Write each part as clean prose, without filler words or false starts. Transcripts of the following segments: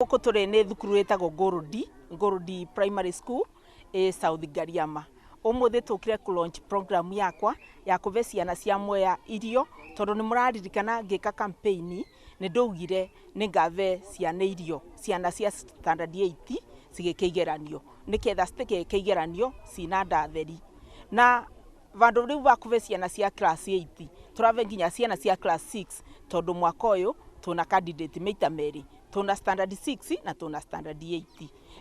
Gũkũ tũrĩ nĩ thukuru ĩtagwo Ngũrũndi, Ngũrũndi Primary School ĩ South Ngariama. Ũmũthĩ tũkire kũ launch program yakwa ya kũve ciana cia Mwea irio, tondũ nĩ mũraririkana ngĩka campaign nĩ ndaugire nĩ ngave ciana irio, ciana cia standard 8 cigĩka igeranio, nĩketha citigeke igeranio cina nda theri. Na vandũ rĩu va kũve ciana cia class 8, tũrave nginya ciana cia class 6, tondũ mwaka ũyũ tũna candidate maita merĩ, tũna standard 6 na tũna standard 8.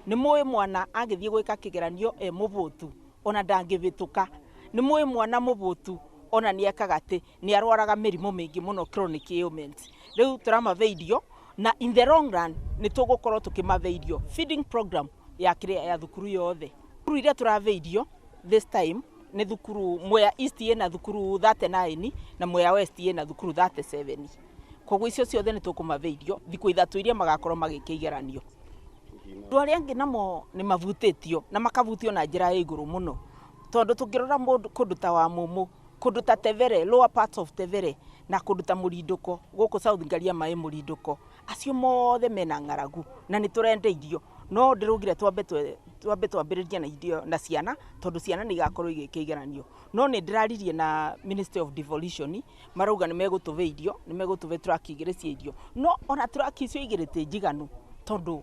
Nĩ mũĩ mwana agĩthiĩ gwĩka kĩgeranio e mũbũtu ona ndangĩbĩtũka. Nĩ mũĩ mwana mũbũtu ona nĩ ekaga atĩ nĩ arwaraga mĩrimũ mĩingĩ mũno, chronic ailments. Rĩu tũramave irio na in the long run nĩ tũgũkorwo tũkĩmave irio, feeding program ya kĩrĩa ya thukuru yothe. Thukuru iria tũrave irio this time nĩ thukuru Mwea East ĩna thukuru 39 na Mwea West ĩna thukuru 37. Koguo icio ciothe nĩ tũkũmave irio thikũ 3 iria magakorwo magĩka igeranio. Andũ arĩa angĩ namo nĩ mavutĩtio na makavutio na njĩra ya igũrũ mũno, tondũ tũngĩrora kũndũ ta Wamũmũ, kũndũ ta Tevere, lower parts of Tevere, na kũndũ ta Mũrindũko, gũkũ South Ngariama ĩ Mũrindũko, acio mothe mena ng'aragu na nĩ tũrenda irio. No ndĩraugire twambe twambĩrĩrie na irio na ciana, tondũ ciana nĩ igakorwo igĩka igeranio. No nĩ ndĩraririe na Ministry of Devolution, marauga nĩ megũtũve irio, nĩ megũtũve truck 2 cia irio. No ona truck icio 2 ti njiganu, tondũ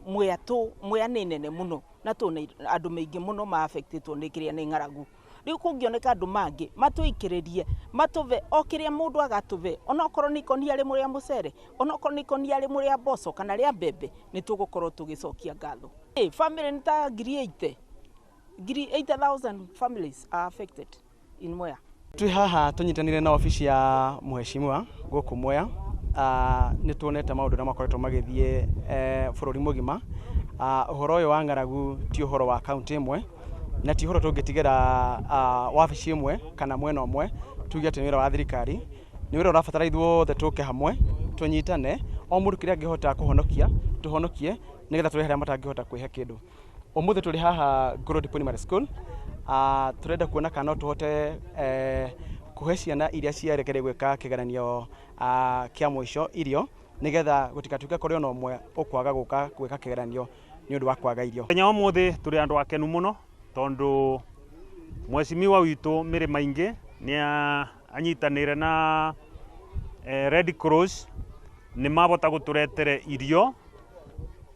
Mwea nĩ nene mũno na tũna andũ maingĩ mũno ma affectĩtwo nĩ kĩrĩa nĩ ng'aragu. Rĩu kũngĩoneka andũ mangĩ matũikĩrĩrie, matũve o kĩrĩa mũndũ agatũve, onokorwo nĩ ikũnia rĩmwe rĩa mũcere, onokorwo nĩ ikũnia rĩmwe rĩa mboco kana rĩa mbembe, nĩ tũgũkorwo tũgĩcokia ngatho. Family nĩ ta ngiri 80, ngiri 80,000 families are affected in Mwea. Twĩ haha tũnyitanĩire na obici ya mheshimiwa gũkũ Mwea. Nĩ tuonete maũndũ ũrĩa makoretwo magĩthiĩ bũrũri mũgima. Ũhoro ũyũ wa ng'aragu ti ũhoro wa kaunti ĩmwe, na ti ũhoro tũngĩtigĩra wabici ĩmwe kana mwena ũmwe tuge atĩ nĩ wĩra wa thirikari. Nĩ wĩra ũrabatara ithuothe tũke hamwe, tũnyitane, o mũndũ kĩrĩa angĩhota kũhonokia tũhonokie, nĩgetha tũrehe arĩa matangĩhota kwĩhe kĩndũ. Ũmũthĩ tũrĩ haha Ngũrũndi Primary School. Tũrenda kuona kana no tũhote kũhe ciana iria ciarekereirio gwĩka kĩgeranio kĩa mũico irio, nĩgetha gũtigatuĩke kũrĩ ona ũmwe ũkwaga gũka gwĩka kĩgeranio nĩ ũndũ wa kwaga irio. Mũthenya wa ũmũthĩ tũrĩ andũ akenu mũno, tondũ mheshimiwa witũ Mĩrĩ Maingĩ nĩ anyitanĩire na Red Cross, nĩ mabota gũtũretere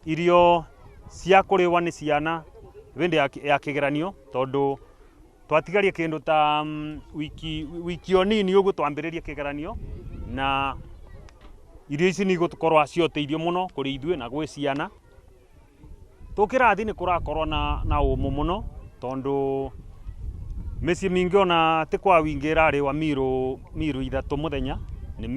irio cia kũrĩwa nĩ ciana hĩndĩ ya kĩgeranio, tondũ twatigarie kĩndũ ta wiki o nini ũguo twambĩrĩrie kĩgeranio, na irio ici nĩ igũkorwo cioteithio mũno kũrĩ ithuĩ na gwĩ ciana. Tũkĩrathi nĩ kũrakorwo na ũmũ mũno, tondũ mĩciĩ mĩingĩ ona ti kwa wingĩ ĩrarĩwa miru 3 mũthenya, nĩ miru